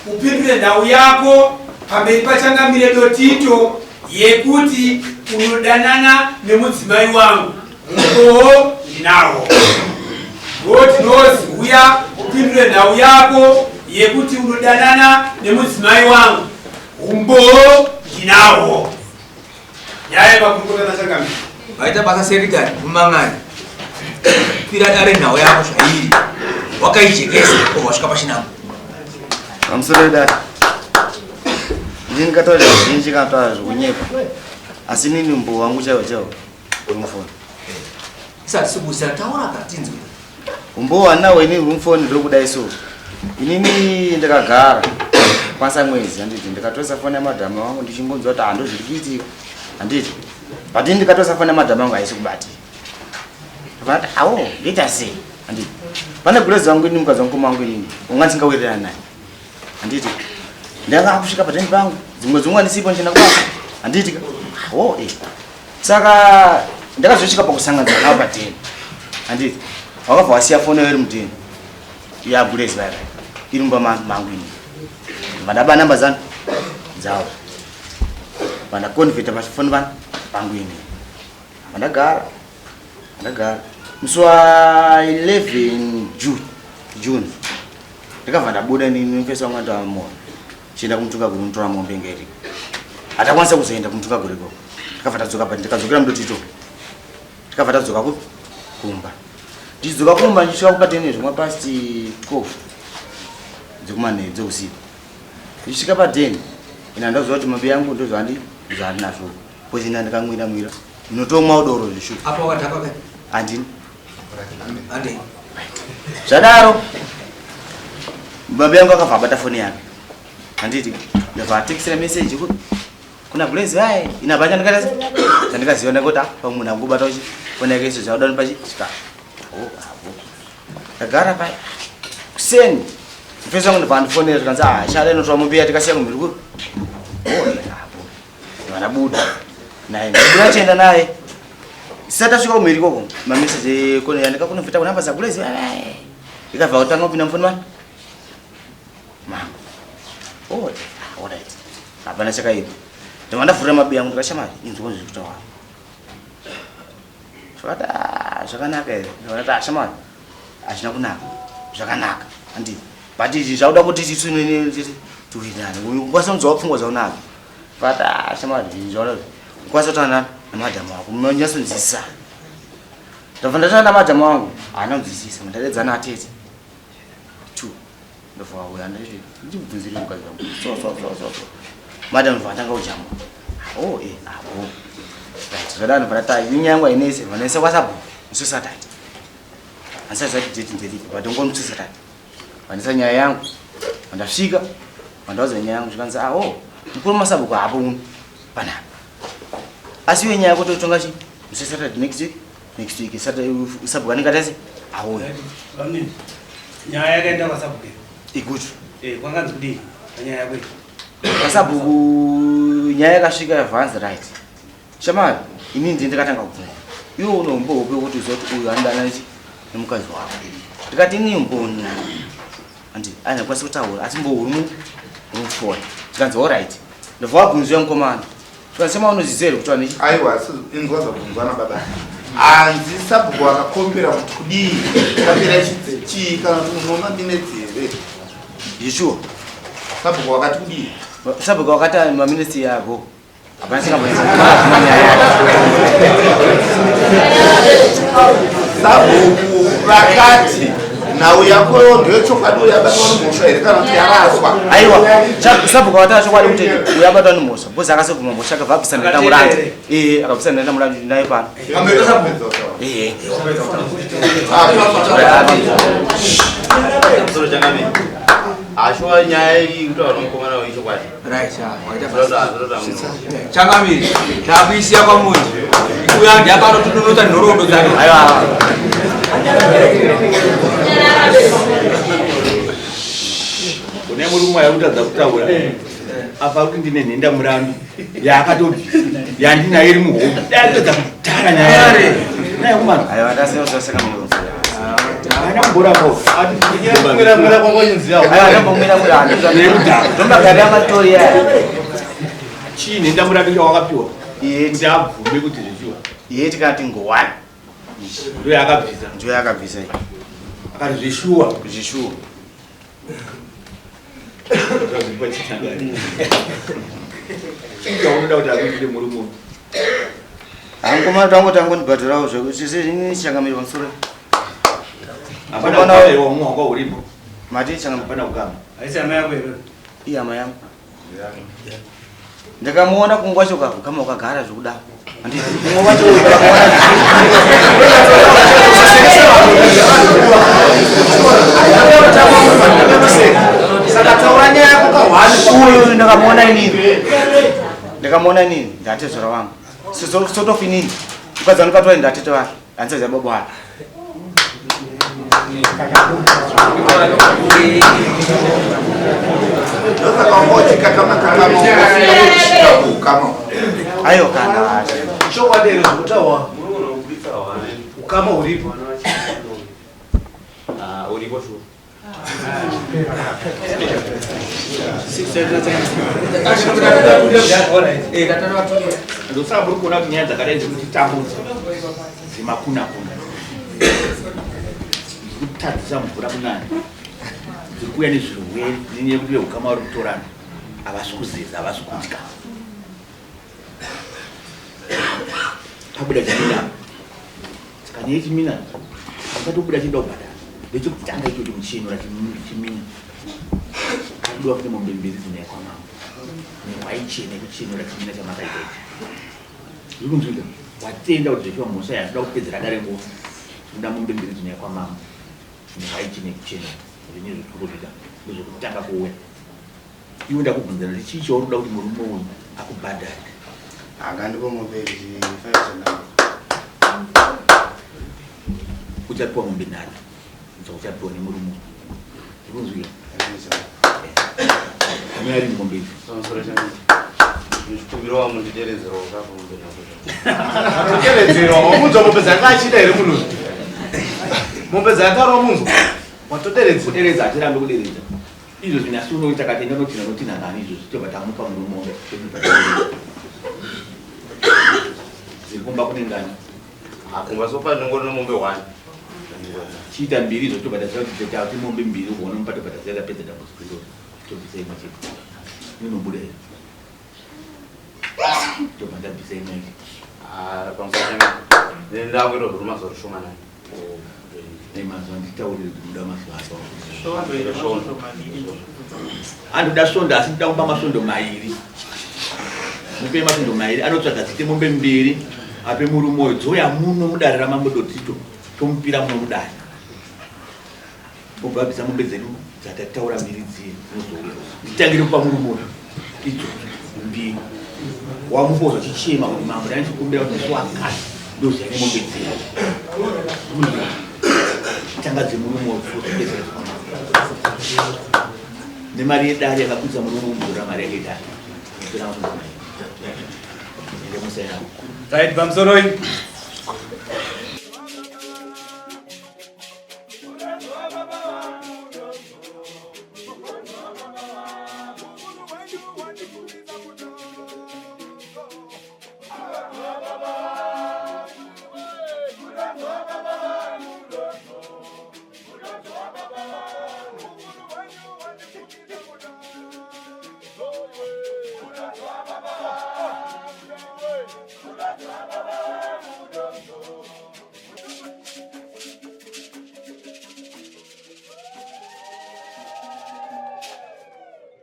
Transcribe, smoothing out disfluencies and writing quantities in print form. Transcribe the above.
Upindure nhau yako pamberi paChangamire Dotito yekuti unodanana nemudzimai wangu. Umbowo ndinawo. God knows uya upindure nhau yako yekuti unodanana nemudzimai wangu. Umbowo ndinawo. Nyaya yemakurukota naChangamire. Vaita basa serikari mumang'ani. Kwira dare nhau yako zvairi. Wakaijekesa obva wasvika pachinambo. Pamusoro wedare. Ndini ndikataura zvizhinji kana kutaura zvekunyepa. Asi inini umbowo wangu chaiwo chaiwo uri mufoni. Isati sikubusa taura ka tinzwe. Umbowo wandinawo inini uri mufoni ndiri kudai so. Inini ndakagara kwasa mwedzi handiti ndikatoisa foni yamadhamu wangu ndichingonzwa kuti hando zviri kuitika handiti but ini ndikatoisa foni yamadhamu wangu haisi kubatika. Ndikati awo ndoita sei handiti pane gulezi wangu ini mukadzi wangu wangu inini unga ndisingawirirani naye handiti ndanga akusvika pateni pangu dzimwe dzungu andisipo ndichienda kubasa handiti ka awo eh Saka ndakazosvika pakusanganisa navo padheni handiti wakabva wasiya foni iri mudheni yagulezi vaya vaya iri mumba mangu ini vandaba namba dzanu dzavo vandakonvheta pafoni vanu pangu ini vandagara vandagara musi wa 11 june june ndakabva ndabuda nini mufesi wangu andiamona chienda kumutunga guri unotora mombe inga iriko hatakwanisa kuzoenda kumutunga guri ikoko takabva tadzoka but ndikadzokera mudotito takabva tadzoka ku kumba ndichidzoka kumba ndichisvika kumba tene zvimwa past 12 dzekumanheru dzeusiku ndichisvika paden ina ndaziva kuti mombe yangu ndozvandi zvandinazvo bcause ina ndikamwira mwira ndinotomwa udoro zveshuwa apa wakadhakwa kai handini handei Zvadaro baba yangu akabva abata foni yake. Handiti ndabva atekisira message ku kuna Blaze vaye ina banja ndikati chandikaziva ndangoti ah pamwe munhu angobata uchi foni yake izvo zvauda pachi svika. Oh apo. Ndagara pai kuseni. Mfesi wangu ndabva andifonera zvikanzi ah shara inotora mombe yatikasiya kumhiri kuri. Oh apo. Vanabuda naye ndabuda chienda naye sati tasvika kumhiri ikoko mameseji ekone yandikakunovhita kunamba dzagulezi ikabva kutanga kupinda mufoni mani mangu oh, alright hapana chakaipa ndobva ndavhurira mabi angu ndikashamari inzwa zviri kutaura zvakati ah, zvakanaka here ndikati ashamari ah, hazvina kunaka zvakanaka handii but izvi zvakuda kuti tiwirirane ukwanisa kunzwa pfungwa dzaunadzo but ah, shamwari zvaona ukwanisa kutaura nani namadhamu wako munonyatsonzwisisana ndabva ndataura namadhamu wangu haana kunzwisisa ndadedzana atete two ndobva wauya ndibvunzire mukadzi wangu so so so so so madam ndobva atanga kujamba oh eh apo right zvadaro ndobva ndati inyaya yangu hainese vanese kwasabhuku musi saturday handisati zati date nderipi but ndongomusi saturday Vandisa nyaya yangu. Vandasvika vandaudza nyaya yangu zvikanzi ah oh mukuru masabhuku haapo uno panapa. Asi iwe nyaya yako totonga chi musi Saturday next week next week Saturday sabhuku anenge atase auya. Bamnini, nyaya yakaenda kwasabhuku. Igutu. Eh, kwanganzi kudii panyaya yako iyi? Pasabhuku nyaya yakasvika yavhanzi right. Shamari, ini ndini ndakatanga kubvunza. Iwe une umbo upi wekuti uzive kuti uyu anodana nechi nemukadzi wako? Ndikati ini umbo ndinawo. Andi andikwanisi kutaura asi umbo uri mu uri mufoni. Zvikanzi all right. Ndobva wabvunziwa mukomana. Zvikanzi sema unoziziva here kutaura nechi? Aiwa, inzwa zvabvunzwa nababa. Hanzi sabhuku akakombera kuti kudii? Kapera chii kana kuti unoma minetsi here? Yeshua. Sabhuku wakati kudii? Sabhuku wakati maminetsi yako. Hapana singamboisa. Sabhuku vakati nhau yakoyo ndeyechokwadi uyo abatwa nemhosva here kana kuti yaraswa? Aiwa, sabhuku vakataura chokwadi kuti uyo abatwa nemhosva because akasoguma mhosva akabva abvisa ndaenda murandu. Eh, akabvisa ndaenda murandu naye pano. Eh. Ashuwa nyaya iyi kutaura nomukomana wechokwadi. Right, waita basa. Changamire, takuisiya kwamuri. Uya ndiye akanototonotsa nhoroondo dzake. Aiwa. Kune murume ayakutadza kutaura. Apa kuti ndine nhenda murandu yaakatobvisa yandinayo iri muhomwe. Dai atadza kutara nyaya. Naye kumana. Aiwa, ndasiyana zvasaka murume. Haana kumboramba. Kumwira mwira kwangonyinzi yawo. Anambomwira mwira ndomagari amatori aya. Chii nhendamurando chawakapiwa? Iye Kuti abvume kuti zvichiwa. Iye tikati ngowani. Ndiyo yaakabvisa. Ndiyo yaakabvisa iyi. Akati zvishuwa. Zvishuwa. Chii chaunoda kuti akuitire murume uyu? Angoma tango tango ndibhadharawo zvekuti changamire pamusoro. Hapana kukama iwe umwe wanga uripo. Mati changamire. Hapana kukama. Haisi hama yako here? Iye hama yangu. Ndakamuona kunguva wacho kama wakagara zvekudaro. Handiti kumwe wacho ndakamuona. Saka taura nyaya yako kahwani. Uyu ndakamuona inini. Ndakamuona inini ndatezvara wangu. Sort of inini. Mukadzi wangu ndatete wake. Handisaziva baba wake. Ndosaka wanga uchikakama kakama usinga kusvika kuukama. Aiwa kana. Chokwadi here zvekutaura ukama huripo. Uripo shuwa. Ndosaka muri kuona kuti nyaya dzakadai dzekutitambudza dzemakuna-kuna dziri kutadzisa mvura kunaya, dziri kuuya nezvirwere nenyaya yekuti veukama vari kutorana havasi kuzeza, havasi kutya. Pabuda chimina apa. Saka nyaya yechimina pakatobuda chinoda kubhadhara ndechekutanga ichocho muchinura chimina pakudiwa kune mombe mbiri dzinoya kwamambo nehwai chena yekuchinura chimina chamakaita ichi. Zviri kunzwika? Watenda kuti zvechiwa mhosva yatoda kupedzera dare nguva tinoda mombe mbiri dzinoya kwamambo nehwai chena yekuchenura zvinhu izvo tiri kuzviita ndezvekutanga kuuya. Iwe ndakubvunza ndati chii chauri kuda kuti murume uyu akubhadhare? Angandipo mombe 5 Uchapiwa mombe nhatu dzauchapiwa nemurume uyu. Zvikunzwika? Amai ari mombe idzi. Ndichikumbirawo mundideredzerawo kapo mombe nhatu. Atoderedzerwa wamunzwa mombe dzanga achida here munhu? Mombe dzakataura munzwa. Watoderedzera. Kuderedza hatirambe kuderedza. Izvo zvinhu asi unoita kati enda unotinha unotinha nani izvozvi tobva tamupa murume mombe dziri kumba kune ngani? Kumba sofa ndingori nemombe 1. Chiita mbiri izvo tobva taziva kuti tati mombe mbiri ugoona mupa tobva taziva tapedza dambudziko iroro tobvisa imwe chete inobuda here tobva ndabvisa imwe ichi. Ndakuita zviri mazuva rishomanani. Nemazuva nditaurire kuti muda mazuva anoda svondo asi ndida kupa masvondo mairi mupe masvondo mairi anotsvaga dzite mombe mbiri ape murume uyo dzoya muno mudare ramambo Dotito tomupira muno mudare obva abvisa mombe dzedu dzatataura mbiri dziye dzinozouya nditangire kupa murume uyo idzo mbiri wamupa uzochichema kuti mambo dai ndichikumbira kuti musi wakati ndoziya nemombe dziya tanga dzemurume uyo topedzera nemari yedare yakakwidza murume umuzora mari yake yedare. Right, pamusoroi.